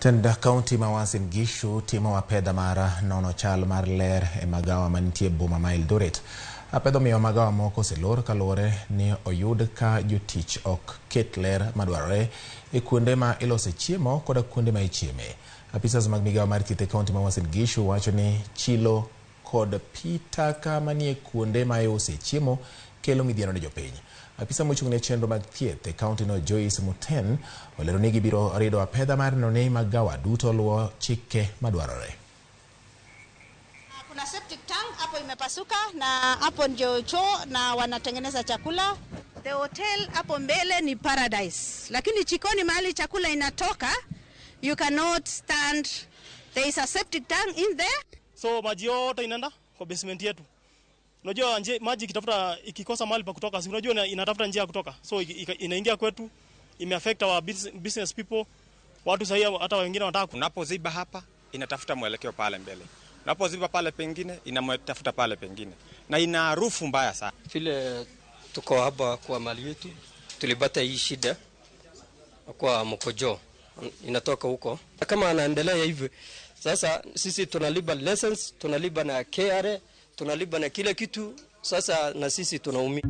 Tend kaunti ma Uasin Gishu timo apedha mar nono chal mar ler e magawa mantie boma ma Eldoret. Apedha omiyo magawa moko oselor kaluwore ni oyud ka jotich ok ket ler madwarore e kuonde ma ilose chiemo koda kuonde ma ichieme. Apisas mag migawo mar thieth e kaunti ma Uasin Gishu wacho ni chilo kod pi taka manie kuonde ma iuse chiemo kelo midhiero ne jopiny. Apisa mochung' ne chenro mag thieth e kaunti no Joyce Muten olero ni gibiro rido apedha mar neno ni magawa duto luwo chike madwarore. Kuna septic tank hapo imepasuka na hapo ndio choo na wanatengeneza chakula. The hotel hapo mbele ni Paradise, lakini jikoni mahali chakula inatoka you cannot stand. There is a septic tank in there. So maji yote inaenda kwa basement yetu. Unajua nje, maji ikitafuta ikikosa mahali pa kutoka, si unajua inatafuta njia ya kutoka. So inaingia kwetu, imeaffect our business people. Watu sasa hata wengine wanataka. Unapoziba hapa inatafuta mwelekeo pale mbele. Unapoziba pale pengine inamtafuta pale pengine. Na ina harufu mbaya sana. Vile tuko hapa kwa mali yetu tulipata hii shida kwa mkojo inatoka huko. Kama anaendelea hivi sasa, sisi tunalipa license, tunalipa na KRA, tunalipa na kila kitu, sasa na sisi tunaumia.